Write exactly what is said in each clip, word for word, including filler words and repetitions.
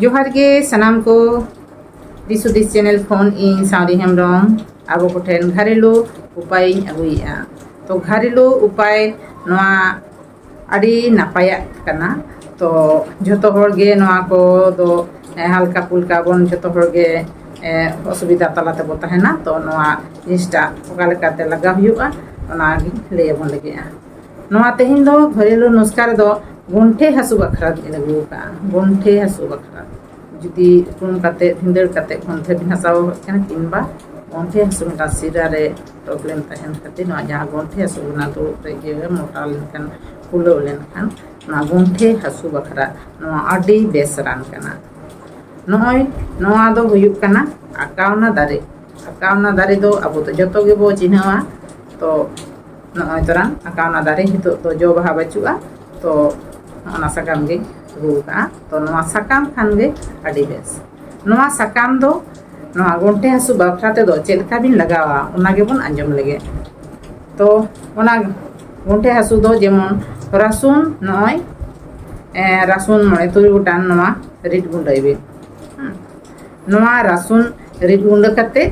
ᱡᱚᱦᱟᱨ ᱜᱮ ᱥᱟᱱᱟᱢ ᱠᱚ, ᱫᱤᱥ ᱦᱩᱫᱤᱥ ᱪᱮᱱᱮᱞ ᱠᱷᱚᱱ ᱤᱧ ᱥᱟᱶᱨᱤ ᱦᱮᱢᱵᱨᱚᱢ ᱟᱵᱚ ᱠᱚᱴᱷᱮᱱ ᱜᱷᱟᱨᱮᱞᱩ ᱩᱯᱟᱭᱤᱧ ᱟᱹᱜᱩᱭᱮᱫᱼᱟ᱾ ᱛᱚ ᱜᱷᱟᱨᱮᱞᱩ ᱩᱯᱟᱭ ᱱᱚᱣᱟ ᱟᱹᱰᱤ ᱱᱟᱯᱟᱭᱟᱜ ᱠᱟᱱᱟ᱾ ᱛᱚ ᱡᱷᱚᱛᱚ ᱦᱚᱲ ᱜᱮ ᱱᱚᱣᱟ ᱠᱚᱫᱚ ᱦᱟᱞᱠᱟ ᱯᱩᱞᱠᱟ ᱵᱚᱱ ᱡᱷᱚᱛᱚ ᱦᱚᱲ ᱜᱮ ᱚᱥᱩᱵᱤᱫᱷᱟ ᱛᱟᱞᱟ ᱛᱮᱵᱚ ᱛᱟᱦᱮᱱᱟ᱾ ᱛᱚ ᱱᱚᱣᱟ ᱡᱤᱱᱤᱥᱴᱟ ᱚᱠᱟ ᱞᱮᱠᱟᱛᱮ ᱞᱟᱜᱟᱣ ᱦᱩᱭᱩᱜᱼᱟ, ᱚᱱᱟᱜᱤᱧ ᱞᱟᱹᱭ ᱟᱵᱚᱱ ᱞᱟᱹᱜᱤᱫᱼᱟ᱾ ᱱᱚᱣᱟ ᱛᱮᱦᱮᱧ ᱫᱚ ᱜᱷᱟᱨᱮᱞᱩ ᱱᱩᱥᱠᱟ ᱨᱮᱫᱚ ᱜᱚᱱᱴᱷᱮ ᱦᱟᱹᱥᱩ ᱵᱟᱠᱷᱨᱟ ᱛᱮᱧ ᱟᱹᱜᱩ ᱟᱠᱟᱫᱼᱟ᱾ ᱜᱚᱱᱴᱷᱮ ᱦᱟᱹᱥᱩ ᱵᱟᱠᱷᱨᱟ ᱡᱩᱫᱤ ᱩᱯᱨᱩᱢ ᱠᱟᱛᱮ ᱵᱷᱤᱸᱫᱟᱹᱲ ᱠᱟᱛᱮ ᱜᱚᱱᱴᱷᱮ ᱵᱤᱱ ᱦᱟᱥᱟᱣ ᱠᱟᱱᱟ, ᱠᱤᱝᱵᱟ ᱜᱚᱱᱴᱷᱮ ᱦᱟᱹᱥᱩ ᱢᱤᱫᱴᱟᱝ ᱥᱤᱨᱟ ᱨᱮ ᱯᱨᱚᱵᱞᱮᱢ ᱛᱟᱦᱮᱱ ᱠᱷᱟᱹᱛᱤᱨ ᱱᱚᱣᱟ ᱡᱟᱦᱟᱸ ᱜᱚᱱᱴᱷᱮ ᱦᱟᱹᱥᱩ ᱚᱱᱟ ᱫᱩᱲᱩᱵ ᱨᱮ ᱤᱭᱟᱹ ᱢᱚᱴᱟ ᱞᱮᱱᱠᱷᱟᱱ, ᱯᱷᱩᱞᱟᱹᱣ ᱞᱮᱱᱠᱷᱟᱱ, ᱱᱚᱣᱟ ᱜᱚᱱᱴᱷᱮ ᱦᱟᱹᱥᱩ ᱵᱟᱠᱷᱨᱟ ᱱᱚᱣᱟ ᱟᱹᱰᱤ ᱵᱮᱥ ᱨᱟᱱ ᱠᱟᱱᱟ᱾ ᱱᱚᱜᱼᱚᱭ ᱱᱚᱣᱟ ᱫᱚ ᱦᱩᱭᱩᱜ ᱠᱟᱱᱟ ᱟᱠᱟᱣᱱᱟ ᱫᱟᱨᱮ᱾ ᱟᱠᱟᱣᱱᱟ ᱫᱟᱨᱮ ᱫᱚ ᱟᱵᱚ ᱫᱚ ᱡᱚᱛᱚ ᱜᱮᱵᱚ ᱪᱤᱱᱦᱟᱹᱣᱟ᱾ ᱛᱚ ᱱᱚᱜᱼᱚᱭ ᱛᱚᱨᱟᱝ ᱟᱠᱟᱣᱱᱟ ᱫᱟᱨᱮ ᱱᱤᱛᱚᱜ ᱫᱚ ᱡᱚ ᱵᱟᱦᱟ ᱵᱟᱹᱪᱩᱜᱼᱟ᱾ ᱛᱚ ᱚᱱᱟ ᱥᱟᱠᱟᱢ ᱜᱮ ᱟᱹᱜᱩ ᱟᱠᱟᱫᱼᱟ᱾ ᱛᱚ ᱱᱚᱣᱟ ᱥᱟᱠᱟᱢ ᱠᱷᱟᱱ ᱜᱮ ᱟᱹᱰᱤ ᱵᱮᱥ᱾ ᱱᱚᱣᱟ ᱥᱟᱠᱟᱢ ᱫᱚ ᱱᱚᱣᱟ ᱜᱚᱱᱴᱷᱮ ᱦᱟᱹᱥᱩ ᱵᱟᱠᱷᱨᱟ ᱛᱮᱫᱚ ᱪᱮᱫ ᱞᱮᱠᱟ ᱵᱤᱱ ᱞᱟᱜᱟᱣᱟ, ᱚᱱᱟ ᱜᱮᱵᱚᱱ ᱟᱸᱡᱚᱢ ᱞᱮᱜᱮ᱾ ᱛᱚ ᱚᱱᱟ ᱜᱚᱱᱴᱷᱮ ᱦᱟᱹᱥᱩ ᱫᱚ ᱡᱮᱢᱚᱱ ᱨᱟᱹᱥᱩᱱ, ᱱᱚᱜᱼᱚᱭ ᱮ, ᱨᱟᱹᱥᱩᱱ ᱢᱚᱬᱮ ᱛᱩᱨᱩᱭ ᱜᱚᱴᱟᱝ ᱱᱚᱣᱟ ᱨᱤᱫ ᱜᱩᱸᱰᱟᱹᱭ ᱵᱤᱱ᱾ ᱦᱩᱸ᱾ ᱱᱚᱣᱟ ᱨᱟᱹᱥᱩᱱ ᱨᱤᱫ ᱜᱩᱸᱰᱟᱹ ᱠᱟᱛᱮ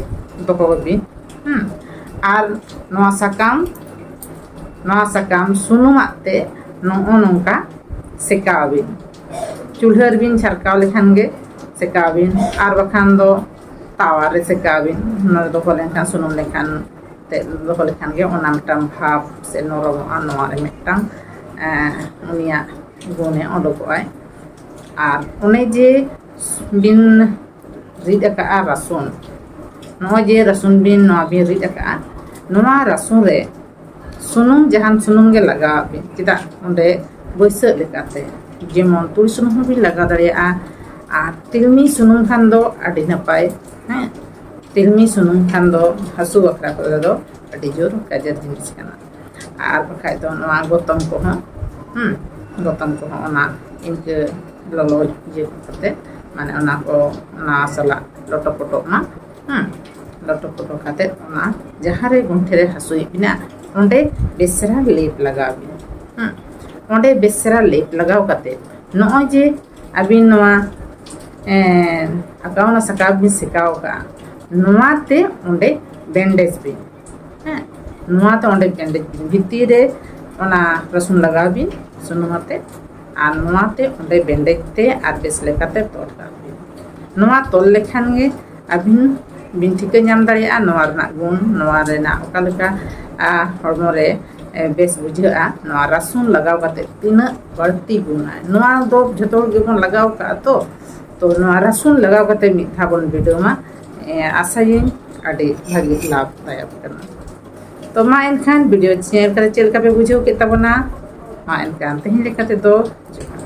ᱫᱚᱦᱚ ᱵᱤᱱ᱾ ᱦᱩᱸ᱾ ᱟᱨ ᱱᱚᱣᱟ ᱥᱟᱠᱟᱢ, ᱱᱚᱣᱟ ᱥᱟᱠᱟᱢ ᱥᱩᱱᱩᱢᱟᱜ ᱛᱮ ᱱᱚᱜᱼᱚ ᱱᱚᱝᱠᱟ ᱥᱮᱠᱟᱣ ᱵᱤᱱ᱾ ᱪᱩᱞᱦᱟᱹ ᱨᱮᱵᱤᱱ ᱪᱷᱟᱨᱠᱟᱣ ᱞᱮᱠᱷᱟᱱ ᱜᱮ ᱥᱮᱠᱟᱣ ᱵᱤᱱ, ᱟᱨ ᱵᱟᱠᱷᱟᱱ ᱫᱚ ᱛᱟᱣᱟ ᱨᱮ ᱥᱮᱠᱟᱣ ᱵᱤᱱ᱾ ᱱᱚᱰᱮ ᱫᱚᱦᱚ ᱞᱮᱱᱠᱷᱟᱱ, ᱥᱩᱱᱩᱢ ᱞᱮᱱᱠᱷᱟᱱ ᱛᱮ ᱫᱚᱦᱚ ᱞᱮᱠᱷᱟᱱ ᱜᱮ ᱚᱱᱟ ᱢᱤᱫᱴᱟᱝ ᱵᱷᱟᱯ ᱥᱮ ᱱᱚᱨᱚᱢᱚᱜᱼᱟ᱾ ᱱᱚᱣᱟ ᱨᱮ ᱢᱤᱫᱴᱟᱝ ᱮᱸ, ᱩᱱᱤᱭᱟᱜ ᱜᱩᱱᱮ ᱚᱰᱚᱠᱚᱜᱼᱟᱭ᱾ ᱟᱨ ᱚᱱᱮ ᱡᱮ ᱵᱤᱱ ᱨᱤᱫ ᱟᱠᱟᱜᱼᱟ ᱨᱟᱹᱥᱩᱱ, ᱱᱚᱜᱼᱚᱭ ᱡᱮ ᱨᱟᱹᱥᱩᱱ ᱵᱤᱱ, ᱱᱚᱣᱟ ᱵᱤᱱ ᱨᱤᱫ ᱟᱠᱟᱜᱼᱟ, ᱱᱚᱣᱟ ᱨᱟᱹᱥᱩᱱ ᱨᱮ ᱥᱩᱱᱩᱢ, ᱡᱟᱦᱟᱱ ᱥᱩᱱᱩᱢ ᱜᱮ ᱞᱟᱜᱟᱣᱟᱜ ᱵᱤᱱ, ᱪᱮᱫᱟᱜ ᱚᱸᱰᱮ ᱵᱟᱹᱭᱥᱟᱹᱜ ᱞᱮᱠᱟᱛᱮ, ᱡᱮᱢᱚᱱ ᱛᱩᱲᱤ ᱥᱩᱱᱩᱢ ᱦᱚᱸᱵᱤᱱ ᱞᱟᱜᱟᱣ ᱫᱟᱲᱮᱭᱟᱜᱼᱟ᱾ ᱟᱨ ᱛᱤᱞᱢᱤᱧ ᱥᱩᱱᱩᱢ ᱠᱷᱟᱱ ᱫᱚ ᱟᱹᱰᱤ ᱱᱟᱯᱟᱭ᱾ ᱦᱮᱸ, ᱛᱤᱞᱢᱤᱧ ᱥᱩᱱᱩᱢ ᱠᱷᱟᱱ ᱫᱚ ᱦᱟᱹᱥᱩ ᱵᱟᱠᱷᱨᱟ ᱠᱚᱨᱮ ᱫᱚ ᱟᱹᱰᱤ ᱡᱳᱨ ᱜᱟᱡᱮᱨ ᱡᱤᱱᱤᱥ ᱠᱟᱱᱟ᱾ ᱟᱨ ᱵᱟᱠᱷᱟᱡ ᱫᱚ ᱱᱚᱣᱟ ᱜᱚᱛᱚᱢ ᱠᱚᱦᱚᱸ, ᱦᱩᱸ, ᱜᱚᱛᱚᱢ ᱠᱚᱦᱚᱸ ᱚᱱᱟ ᱤᱱᱠᱟᱹ ᱞᱚᱞᱚ ᱤᱭᱟᱹ ᱠᱟᱛᱮ, ᱢᱟᱱᱮ ᱚᱱᱟ ᱠᱚ, ᱚᱱᱟ ᱥᱟᱞᱟᱜ ᱞᱚᱴᱚ ᱯᱚᱴᱚᱜ ᱢᱟ᱾ ᱦᱩᱸ, ᱞᱚᱴᱚ ᱯᱚᱴᱚ ᱠᱟᱛᱮ ᱚᱱᱟ ᱡᱟᱦᱟᱸ ᱨᱮ ᱜᱚᱱᱴᱷᱮ ᱨᱮ ᱦᱟᱹᱥᱩᱭᱮᱫ ᱵᱤᱱᱟ, ᱚᱸᱰᱮ ᱵᱮᱥ ᱪᱮᱦᱨᱟ ᱞᱮᱯ ᱞᱟᱜᱟᱣ ᱵᱤᱱ᱾ ᱦᱩᱸ, ᱚᱸᱰᱮ ᱵᱮᱥ ᱪᱮᱦᱨᱟ ᱞᱮᱯ ᱞᱟᱜᱟᱣ ᱠᱟᱛᱮ ᱱᱚᱜᱼᱚᱭ ᱡᱮ ᱟᱹᱵᱤᱱ ᱱᱚᱣᱟ ᱟᱠᱟ ᱚᱱᱟ ᱥᱟᱠᱟᱢ ᱵᱤᱱ ᱥᱮᱠᱟᱣ ᱠᱟᱜᱼᱟ, ᱱᱚᱣᱟ ᱛᱮ ᱚᱸᱰᱮ ᱵᱮᱱᱰᱮᱡᱽ ᱵᱤᱱ᱾ ᱦᱮᱸ, ᱱᱚᱣᱟ ᱛᱮ ᱚᱸᱰᱮ ᱵᱮᱱᱰᱮᱡᱽ ᱵᱤᱱ, ᱵᱷᱤᱛᱤᱨ ᱨᱮ ᱚᱱᱟ ᱨᱟᱹᱥᱩᱱ ᱞᱟᱜᱟᱣ ᱵᱤᱱ ᱥᱩᱱᱩᱢ ᱟᱛᱮ, ᱟᱨ ᱱᱚᱣᱟ ᱛᱮ ᱚᱸᱰᱮ ᱵᱮᱱᱰᱮᱡᱽ ᱛᱮ ᱟᱨ ᱵᱮᱥ ᱞᱮᱠᱟᱛᱮ ᱛᱚᱞ ᱠᱟᱜ ᱵᱤᱱ᱾ ᱱᱚᱣᱟ ᱛᱚᱞ ᱞᱮᱠᱷᱟᱱ ᱜᱮ ᱟᱹᱵᱤᱱ ᱵᱤᱱ ᱴᱷᱤᱠᱟᱹ ᱧᱟᱢ ᱫᱟᱲᱮᱭᱟᱜᱼᱟ ᱱᱚᱣᱟ ᱨᱮᱱᱟᱜ ᱜᱩᱱ, ᱱᱚᱣᱟ ᱨᱮᱱᱟᱜ ᱚᱠᱟ ᱞᱮᱠᱟ ᱦᱚᱲᱢᱚ ᱨᱮ ᱵᱮᱥ ᱵᱩᱡᱷᱟᱹᱜᱼᱟ᱾ ᱱᱚᱣᱟ ᱨᱟᱹᱥᱩᱱ ᱞᱟᱜᱟᱣ ᱠᱟᱛᱮ ᱛᱤᱱᱟᱹᱜ ᱵᱟᱹᱲᱛᱤ ᱜᱩᱱᱟ, ᱱᱚᱣᱟ ᱫᱚ ᱡᱷᱚᱛᱚ ᱦᱚᱲ ᱜᱮᱵᱚᱱ ᱞᱟᱜᱟᱣ ᱠᱟᱜᱼᱟ ᱛᱚ᱾ ᱛᱚ ᱱᱚᱣᱟ ᱨᱟᱹᱥᱩᱱ ᱞᱟᱜᱟᱣ ᱠᱟᱛᱮ ᱢᱤᱫ ᱫᱷᱟᱣ ᱵᱚᱱ ᱵᱤᱰᱟᱹᱣ ᱢᱟ᱾ ᱟᱥᱟᱭᱟᱹᱧ ᱟᱹᱰᱤ ᱵᱷᱟᱹᱜᱤ ᱞᱟᱵᱷ ᱛᱟᱭᱚᱢ ᱠᱟᱱᱟ᱾ ᱛᱚ ᱢᱟ ᱮᱱᱠᱷᱟᱱ ᱵᱷᱤᱰᱤᱭᱳ ᱧᱮᱞ ᱠᱟᱛᱮ ᱪᱮᱫ ᱞᱮᱠᱟ ᱯᱮ ᱵᱩᱡᱷᱟᱹᱣ ᱠᱮᱫ ᱛᱟᱵᱚᱱᱟ? ᱢᱟ ᱮᱱᱠᱷᱟᱱ ᱛᱮᱦᱮᱧ ᱞᱮᱠᱟ ᱛᱮᱫᱚ ᱡᱚᱦᱟᱨ᱾